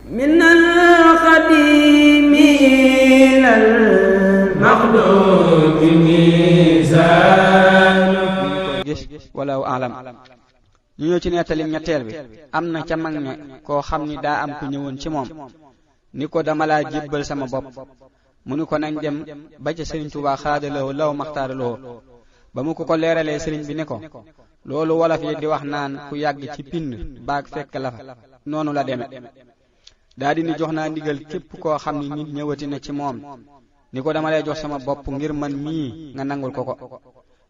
من القديم إلى المخلوق ميزان wala alam ñu ñëw ci nettalim ñetteel bi am na ca mag ña koo xam ni daa am ku ñëwoon ci moom ni ko dama laa jébbal sama bopp mu ni ko nañ dem ba ca sëriñ Tuubaa xaadalawoo law maxtaaralawoo ba mu ko leeralee sëriñ bi ni ko loolu wolof yi di wax naan ku yàgg ci pind baag fekk la fa noonu la deme daa di ni jox naa ndigal képp koo xam ni nit ñëwati na ci moom ni ko dama lay jox sama bopp ngir man mii nga nangul ko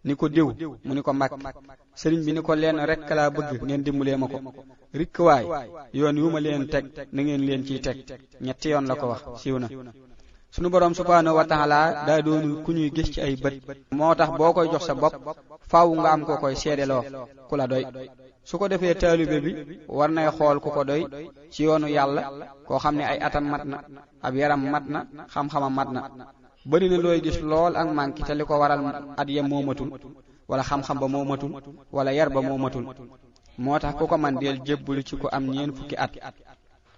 ni ko diw mu ni ko mbàkk sëriñ bi ni ko leen rekk laa bëgg ngeen dimbalee ma ko rikk waay yoon yu ma leen teg na ngeen leen ciy teg ñetti yoon la ko wax siiw na sunu boroom subhaanahu wa taala daa doonul ku ñuy gis ci ay bët moo tax boo koy jox sa bopp faaw nga am ko koy seedeloo ku la doy su ko defee taalibe bi war nay xool ku ko doy ci yoonu yàlla koo xam ne ay atam mat na ab yaram mat na xam-xamam mat na bari na looy gis lool ak manki te li ko waral at ya moo matul wala xam-xam ba moo matul wala yar ba moo matul moo tax ku ko man deel jébbulu ci ku am ñeen fukki at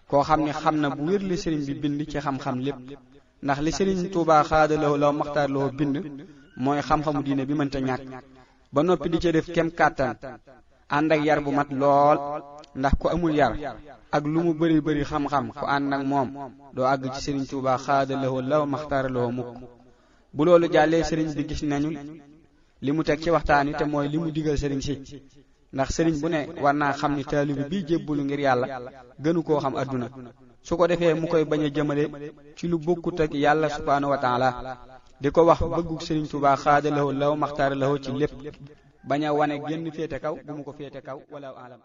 koo xam ne xam na bu wér li sëriñ bi bind ci xam-xam lépp ndax li sëriñ Tuubaa xaadalawoo law maxtaaralawoo bind mooy xam-xamu diine bi mënta ñàkk ba noppi di ca def kem kàttan ànd ak yar bu mat lool ndax ku amul yar ak lu mu bari bari xam-xam ku ànd ak moom doo àgg ci sëriñ Tuubaa xaadalawoo law maxtaaralawoo mukk bu loolu jàllee sëriñ bi gis nañu li mu teg ci waxtaan wi te mooy li mu digal sëriñ si ndax sëriñ bu ne war naa xam ni taalibe bi jébbalu ngir yàlla gënu koo xam adduna su ko defee mu koy bañ a jëmale ci lu bokkut ak yàlla subhaanahu wa taala di ko wax bëggu sëriñ Tuubaa xaadalawoo law maxtaaralawoo ci lépp bañ a wane génn féete kaw bu mu ko féete kaw wala alam